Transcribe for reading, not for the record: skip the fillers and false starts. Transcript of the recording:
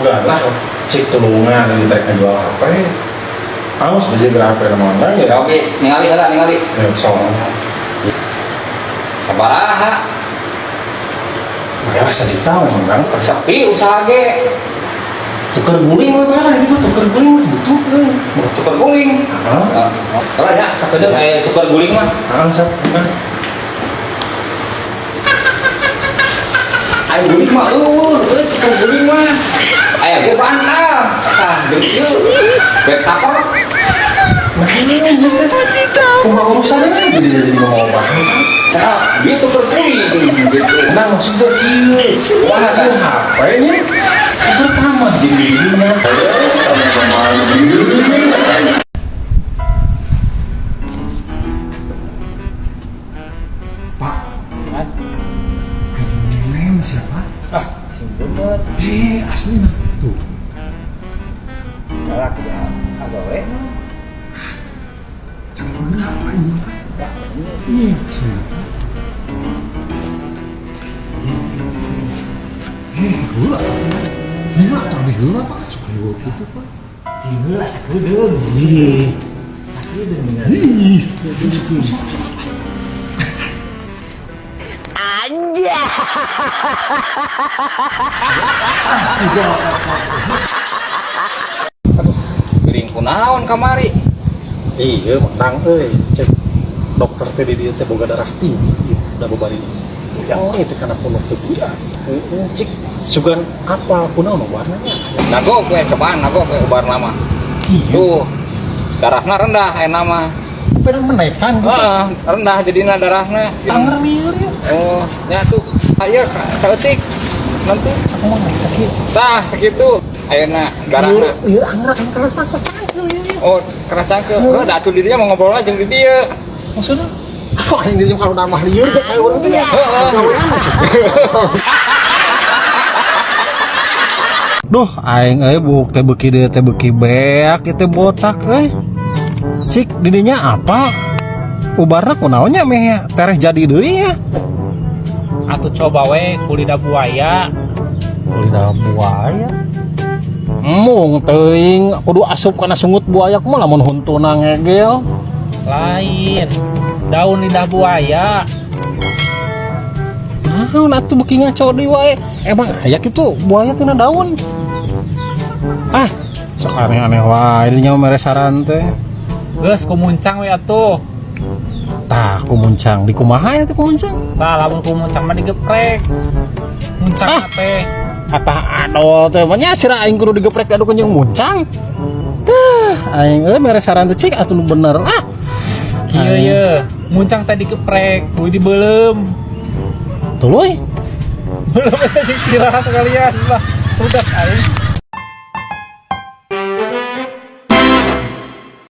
Sugan lah cik tulungan dan ditarik ngejual HP. Awas aja gerak HP nama orang ya. Oke, ningali heula ningali. Ya, soalnya. Sabaraha? Ya sejuta memang bang. Sepi usaha ge. Tuker guling we barang ini mah tuker guling mah butuh euy. Tuker guling. Heeh. Kalau ya sakedeung aya tuker guling mah. Heeh, sok. Aya guling mah eueuh, euy tuker guling mah. Aya ge bantal. Tah, jeung ieu. Bed cover. Nah ini nih gitu. Kumaha urusannya jadi mau banget. Cara dia tuker guling gitu. Nah maksudnya ieu. Kumaha Ieu tah? HP-nya tuker tambah jadi dirinya. Pak, aing siapa? Ah, sing bener. Asli mah tuh. Lalaki agawe. Cara berapa ini? Iya, asli. Gula. Gila, tapi gula Pak, suka gua gitu, Pak. Heula sakedeung. Ih. Sakedeung dengan. Ih. Piring kunaon kamari? Iya, menang euy. Cek dokter teh di dieu teh boga darah tinggi, da babari. Oh, itu karena penuh teh budak. Heeh, cik sugan apa kunaon warnanya? Nagok we cobaan nagok we ubar nama. Iya. Tuh. Darahna rendah aya mah. Pengen menekan gitu. Heeh, rendah jadina darahna. Tanger lieur ya. Oh, nya tuh aya saeutik nanti Sakumaha sakit. tah sakitu ayeuna darahna. Iya, anggrek keras cangkeul ieu. Oh, keras cangkeul. Heuh, da atuh di dieu mau ngobrol jeung di dieu. Maksudnya apa ini sih kalau nambah lieur teh kayak orang teh ya? Heeh. Duh, aing euy buuk teh beuki deui teh beuki beak ieu teh botak euy. Cik didinya apa? Ubarna kunaon nya meh ya? Tereh jadi deui ya. Atuh coba we kulida buaya. Lidah buaya. Mung teuing kudu asup kana sungut buaya kumaha lamun huntuna ngegel. Lain daun lidah buaya. Naon atuh beuki ngaco deui wae. Emang aya kitu buaya tina daun. Ah, sok aneh-aneh wae dinya mere saran teh. Geus kumuncang we atuh. Tah, kumuncang di kumaha ya teh kumuncang? Tah lamun kumuncang mah digeprek. Muncang Ah. teh. Atah adol teh mah nya sira aing kudu digeprek adu jeung muncang. Dah, aing euy mere saran teh cik atuh nu bener. Ah, Kieu ye, muncang teh digeprek, kudu dibeuleum. Tuluy. Belum teh disirah sekalian lah. Udah aing.